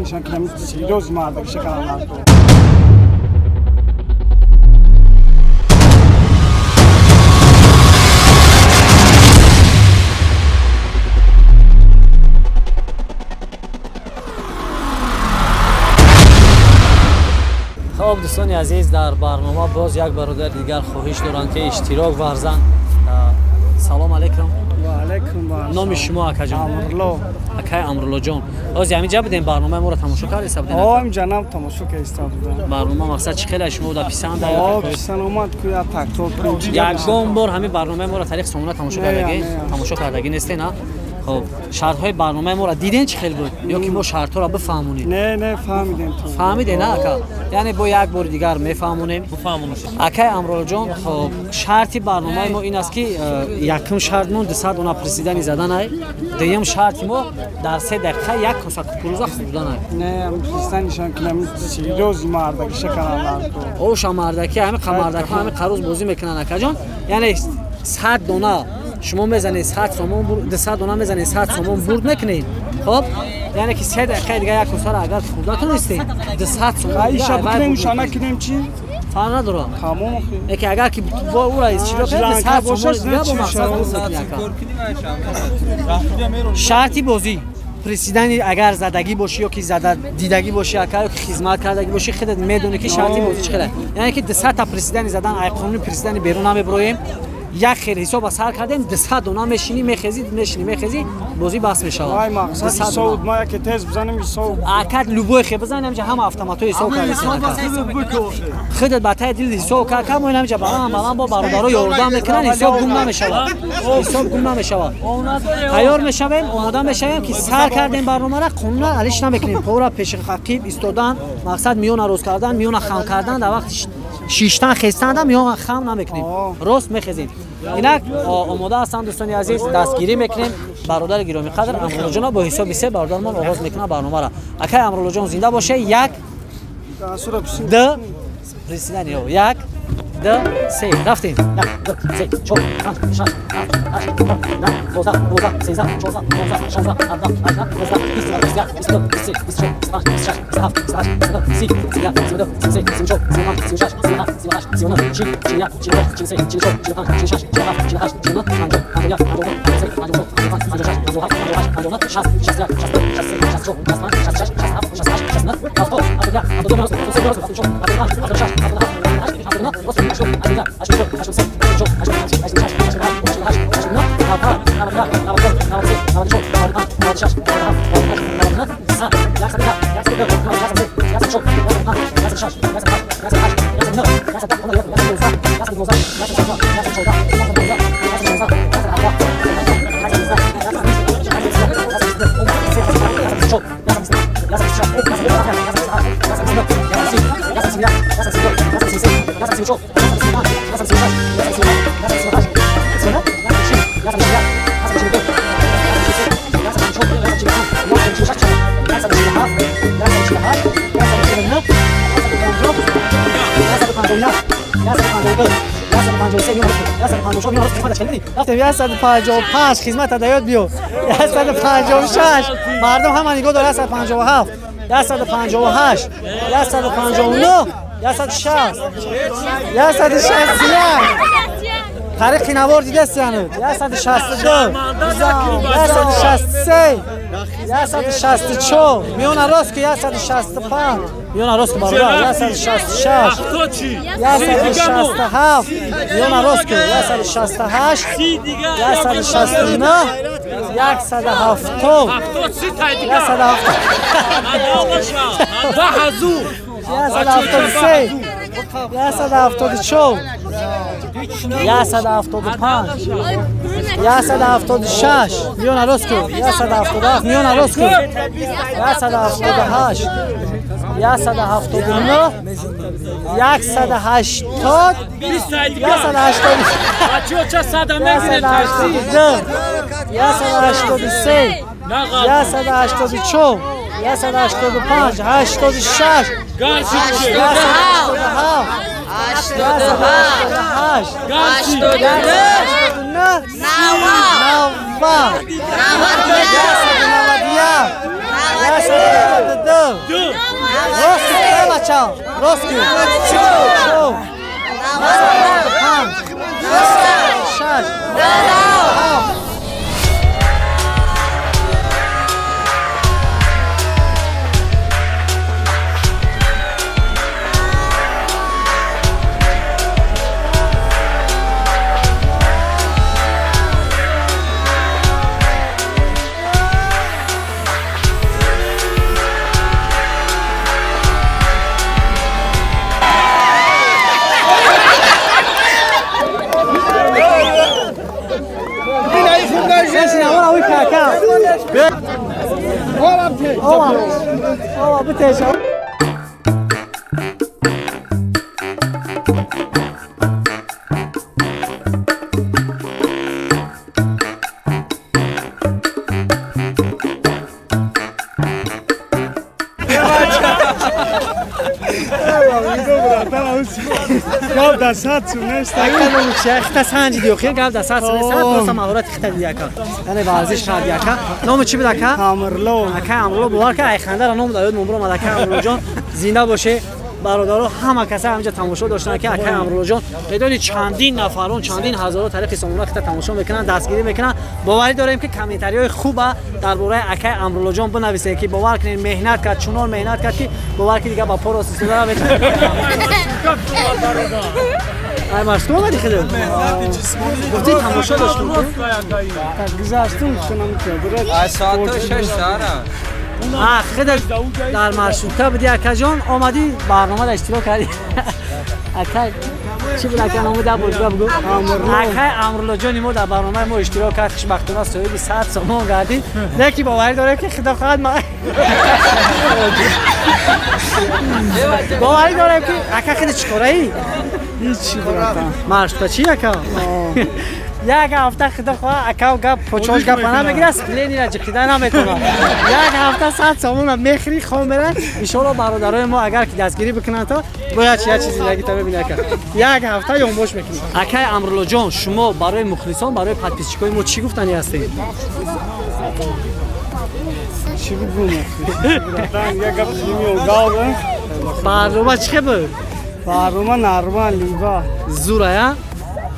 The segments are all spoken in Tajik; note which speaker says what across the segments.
Speaker 1: пристанишон ки серьёз мардагиша карданд.
Speaker 2: Хоб, дӯстони азиз, дар барнома боз як бародари дигар хоҳиш доранд, ки иштирок варзанд. Салом алейкум.
Speaker 1: Ва алейкум.
Speaker 2: Номи шумо, акаҷон?
Speaker 1: Амрулло.
Speaker 2: Акай Амруллоҷон, ҳозир ҳаминҷа будем, барномаи моро тамошо кардаиста будем?
Speaker 1: О, ҳаминҷа нам тамошо кардаиста будем.
Speaker 2: Барнома мақсад чӣ хеле шумо да писанда?
Speaker 1: О, писанд омад, ку я такрор кунем.
Speaker 2: Ягон бор ҳамин барномаи моро тариқи Сомона тамошо кардагӣ? Тамошо кардагӣ нестен, а? Хоб, шартҳои барномаи моро диден, чӣ хел буд? Ё ки мо шартҳоро бифаҳмонем?
Speaker 1: Не, не, фаҳмидем.
Speaker 2: Фаҳмидем, на, ака? Яъне бо як бори дигар мефаҳмонем. Акай Амролҷон, хоб, шарти барномаи мо ин аст, ки якум шартмон 200 дона приседание заданай, дуюм шарти мо дар 3 дақиқа як коса кукуруза хӯрданай.
Speaker 1: Не, пристанишон ки серьёз мардагиша карданд.
Speaker 2: Оша мардаки, ҳами қамардаки, ҳами қаруз бозӣ мекунанд, акаҷон. Яъне 100 дона шумо мезанед, 100 сомон, 200 дона мезанед, 100 сомон бурд мекунед. Хоб, яъне ки 3 дақиқаи дига як косаро агар хӯрда тонистед, 200 сомон.
Speaker 1: Иша бикунем, уша накунем, чӣ?
Speaker 2: Фарқ надорад.
Speaker 1: Тамом.
Speaker 2: Яке агар ки бо ура иштирок кунед, 100 сомон дига бо мақсад бурд мекунед, ака. Шарти бозӣ: приседание агар задагӣ бошӣ ё ки зада дидагӣ бошӣ, ака, ё ки хизмат кардагӣ бошӣ, худат медонӣ, ки шарти бозӣ чӣ хеле. Яъне ки 200 та приседание задан, ай қонуни приседание берун намеброем. Як хел ҳисоба сар кардем, 200 дона мешинӣ, мехезӣ, мешинӣ, мехезӣ, бозӣ бас мешавад.
Speaker 1: Ай мақсад ҳисоб, ма яке тез бизанем, ҳисоб.
Speaker 2: Ака, любой хел бизанем, ҳаминҷа ҳама автоматҳо ҳисоб кардесен, ака. Худат ба таи дил ҳисоб кард, мо ҳаминҷа баланд баланд бо бародаро ёрдам мекунанд, ҳисоб гум намешавад, ҳисоб гум намешавад. Тайёр мешавем, омода мешавем, ки сар кардем барномара. Қонуна алиш намекунем. Пора пеши рақиб истодан, мақсад миёна рост кардан, миёна хам кардан, дар вақти шиштан хестанда миёна хам намекунем, рост мехезем. Инак омода ҳастанд, дӯстони азиз, дастгирӣ мекунем бародари гиромиқадр Амруллоҷонро. Бо ҳисоби се бародармон оғоз мекунад барномаро. Акай Амруллоҷон, зинда боше. Як, ду, приседание, як, ду, се, рафтем. Як, ду, се, чор, панҷ, шаш, ҳафт, ҳашт, нӯҳ, даҳ, 12, 12, 13, 14, 15, 16, 17, 18, 19, 20, 21, 22, 23, 24, 25, 26, 27, 28, 29, 30, 31, 32, 33, 34, 35, 36, 37, 38, 39, 40, 41, 42, 43, 44, 45, 46, 47, 48, 49, 50, 51, 52, 53, 54, 55, 56, 57, 58, 59, 60, 61, 62, 63, 64, 65, 66, 67, 68, 69, 70, 71, 72, 73, 74, 75, 76, 77, 88, 89, 80, 81, 82, 83, 94, 155, хизмат адаёт биё. 156, мардум ҳама нигоҳ дорад. 157, 158, 159, 160, 161. Тариқи навор дидаст, януд. 162, 163, 164, миёна рост ки. 165, миёна рост ки, бародар. 166, 167, миёна рост ки. 168, 169, 170, 170, 173, 174, 175, 176, миёна рост ку. 177, миёна рост ку. 178, 179, 180, 180, 182, 183, 184, 185, 86, 187, 188, 189, 90, 191, 192. Рост кун, бачаҳо. Рост кун. 4 5 6 7 Яъне варзиш карди ака. Номи чӣ буд ака?
Speaker 1: Амрло.
Speaker 2: Ака Амрло бовар ка айхандара ном дад номбро омад ака Амрлоҷон. Зинда боше бародаро, ҳама каса ҳаминҷа тамошо доштанд ки акаи Амруллоҷон медони чандин нафарон, чандин ҳазорон тариқи сомона хита тамошо мекунанд, дастгирӣ мекунанд. Боварӣ дорем ки комментариҳои хуба дар бораи акаи Амруллоҷон бинависед ки бовар кунед меҳнат кард, чунон меҳнат кард ки бовар ки дига ба по рост истода наметавонад. Ай машғул омадӣ худат? Гуфтӣ тамошо доштум.
Speaker 1: Гузаштум кунам ки брат.
Speaker 3: Ай соати 6 сара.
Speaker 2: Худат дар маршрутка будӣ акаҷон, омадӣ барномада иштирок кардӣ. Ака чӣ буд ака номи да бозига бугӯ? Акаи Амруллоҷони мо дар барномаи мо иштирок кард, хушбахтона соҳиби 100 сомон гардид. Леки боварӣ дорем ки худо хоҳад ма боварӣ дорем ки ака худат чӣ кораӣ?
Speaker 1: Ҳеҷ братан.
Speaker 2: Маршрутка чӣ ака? Як ҳафта худо хоҳад ака гап почош гапа намегирад, спленира ҷиқида наметавонад. Як ҳафта 100 сомона мехӯри, хом мерад. Иншоалло бародарои мо агар ки дастгирӣ бикунанд то бояд чи як чиз зиндагита мебини ака. Як ҳафта ёнбош мекунӣ. Акаи Амруллоҷон, шумо барои мухлисон, барои подписчикои мо чӣ гуфтанӣ ҳастед?
Speaker 1: Чӣ бигӯм? Братан, як гап меогаам.
Speaker 2: Барнома чӣ буд?
Speaker 1: Барнома нормал либа.
Speaker 2: Зура,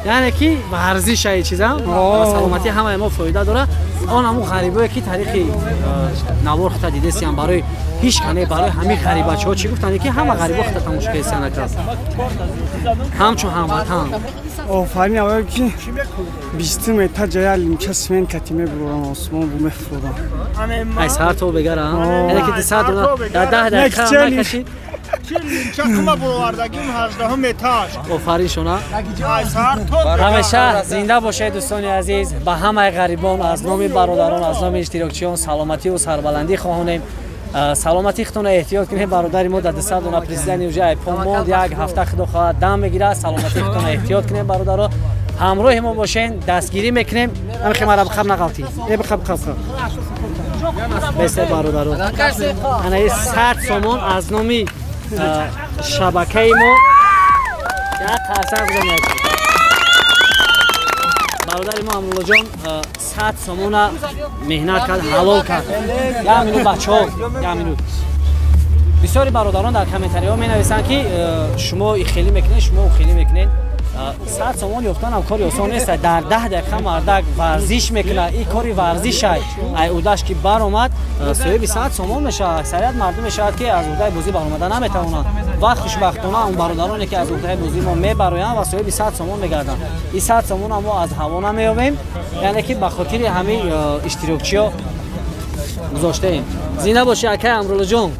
Speaker 2: яъне ки варзиш ай чиза ба саломатии ҳамаи мо фоида дорад. Он ҳамун ғарибое ки тариқи навор хита дидесиям, барои ҳеҷ кане, барои ҳамин ғарибачаҳо чӣ гуфтанд ки ҳама ғарибо хита тамошо кардесиян ака, ҳамчун ҳамватан.
Speaker 1: Офарин, аввал ки 20 метр ҷая лимча смен кати мебурам, осмон бу мефурам.
Speaker 2: Ай сар то бегара, яъне ки 200 дона дар 10 дақиқа накашид. Офарин шуна. Ҳамеша зинда бошед дӯстони азиз. Ба ҳамаи ғарибон аз номи бародарон, аз номи иштирокчиён саломативу сарбаландӣ хоҳонем. Саломатии худтонро эҳтиёт кунед. Бародари мо дар 200 дона президенти уже айпон монд, як ҳафта худо хоҳад дам мегирад. Саломатии худтонро эҳтиёт кунед бародаро. Ҳамроҳи мо бошен, дастгирӣ мекунем. Ҳамихе мара бихаб нағалтӣ. Э бихаб бихаб бихаб. Бесе бародаро. Ана 100 сомон аз номи шабакаи мо як қарсак бизанед. Бародари мо Амруллоҷон 100 сомона меҳнат кард, ҳалол кард. Як минут бачаҳо, як минут. Бисёри бародарон дар комментариҳо менависанд ки шумо ихелӣ мекунед, шумо ухелӣ мекунед. 100 сомон ёфтанам кори осон нест. Дар 10 дақиқа мардак варзиш мекунад. Ин кори варзишай. Ай удаш ки баромад, соҳиби 100 сомон мешавад. Аксарият мардум мешавад ки аз уҳдаи бозӣ баромада наметавонанд. Ва хушбахтона он бародароне ки аз уҳдаи бозӣ мо мебароянд ва соҳиби 100 сомон мегарданд. Ин 100 сомонро мо аз ҳаво намеёбем, яъне ки ба хотири ҳамин иштирокчиҳо гузоштаем. Зинда бошӣ акаи Амруллоҷон.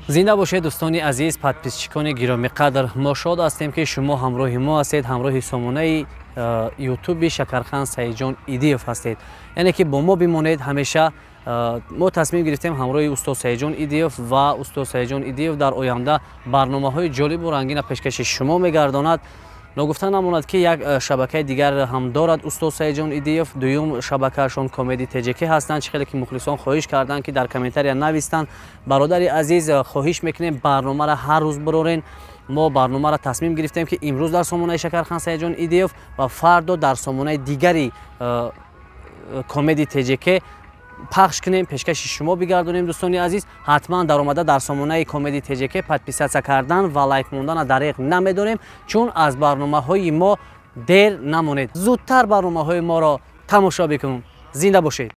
Speaker 2: Зинда бошед дӯстони азиз, подписчикони гиромиқадр. Мо шод ҳастем ки шумо ҳамроҳи мо ҳастед, ҳамроҳи сомонаи ютуби Шакархан Саидҷон Идиев ҳастед. Яъне ки бо мо бимонед ҳамеша. Мо тасмим гирифтем ҳамроҳи устод Саидҷон Идиев ва устод Саидҷон Идиев дар оянда барномаҳои ҷолибу рангина пешкаши шумо мегардонад.
Speaker 4: Ногуфта намонад, ки як шабакаи дигар ҳам дорад устод Саидҷон Идиев. Дуюм шабакаашон Комеди ТҶК ҳастанд. Чӣ хеле ки мухлисон хоҳиш карданд, ки дар комментария навистанд: бародари азиз, хоҳиш мекунем, барномаро ҳар рӯз бирорен. Мо барномаро тасмим гирифтем, ки имрӯз дар сомонаи Шакархан Саидҷон Идиев ва фардо дар сомонаи дигари Комеди ТҶК пахш кунем, пешкаши шумо бигардонем. Дӯстони азиз, ҳатман даромада дар сомонаи Комеди ТҶК подписаться кардан ва лайк мондана дареғ намедорем, чун аз барномаҳои мо дер намонед, зудтар барномаҳои моро тамошо бикунем. Зинда бошед.